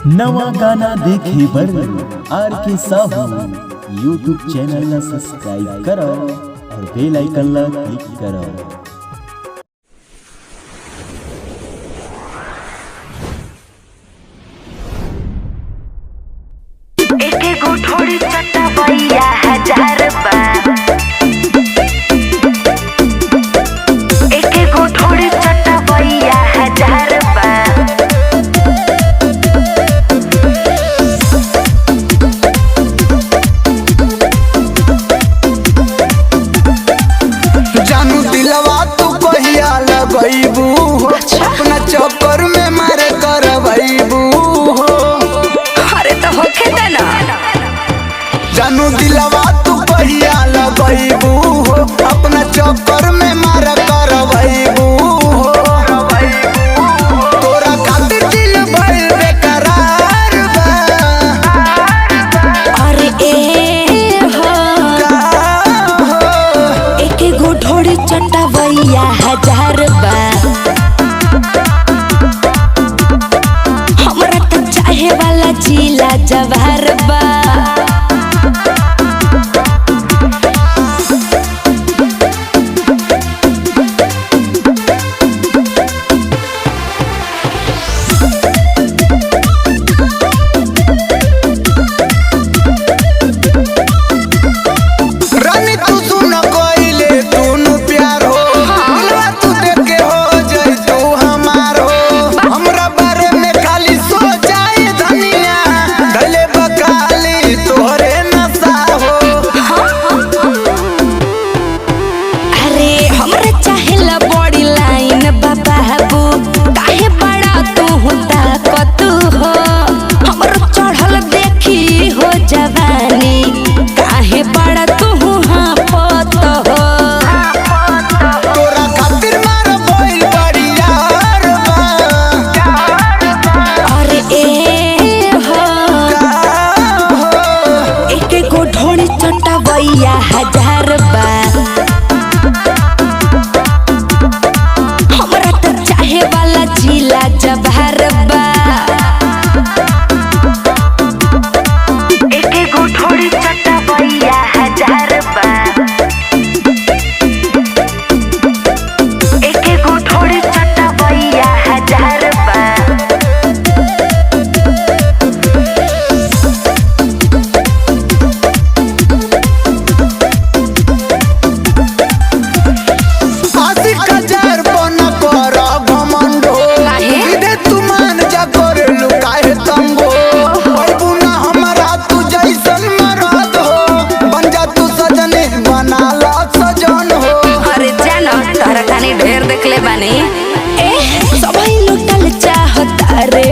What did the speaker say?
नवा गाना देखे बर R K Sahu YouTube channel ला सब्सक्राइब करो और बेल आइकन ला क्लिक करो। एके गो थोड़ी चटवैया हजार बा। एके गो थोड़ी चटवैया हजार बा। जानू दिलवा तू कहिया लगैबू हो, अपना चक्कर में मारे करवैबू हो। अरे तो होखे त ना। जानू दिलवा तू कहिया लगैबू हो, अपना चक्कर में मारे करवैबू हो। तोरा खातिर दिल भइल बेकरार बा। अरे ए हो, का हो? एके गो ढोड़ी चटवैया हजार बा। हमरा त चाहे वाला जिला जवार बा। रानी तू सुन कोइले तूनु प्यार हो, दिलवा तू देख के हो जाई तू हमार हो। हमरा बारे में खाली सोचाई धनिया, धले बकाली तोहरे नशा हो। अरे हमरा चाहेला बड़ी लाइन बाबू, काहे बड़ा तू ताकत हो। हमरो चढ़ल देखी हो जवानी, काहे बड़ा तू हाफत हो। तोरा खातिर मार भइल बड़ी यार बा। अरे ए हो, का हो? एके गो ढोड़ी चटवैया हजार बा। हमरा त चाहे वाला जिला जवार बा। एके गो ढोड़ी चटवैया हजार बा। एके गो ढोड़ी चटवैया हजार बा। आशिक हजार बन कर घमंड हो, काहे? सीधे तू मान जा कर लुकाए तंगो। अबू ना हमरा तू जैसन मरद हो, बन जा तू सजने बना ला सजन हो। अरे जानो तोहरा खानी ढेर देखले बानी। ए सबई लुटल चाहता रे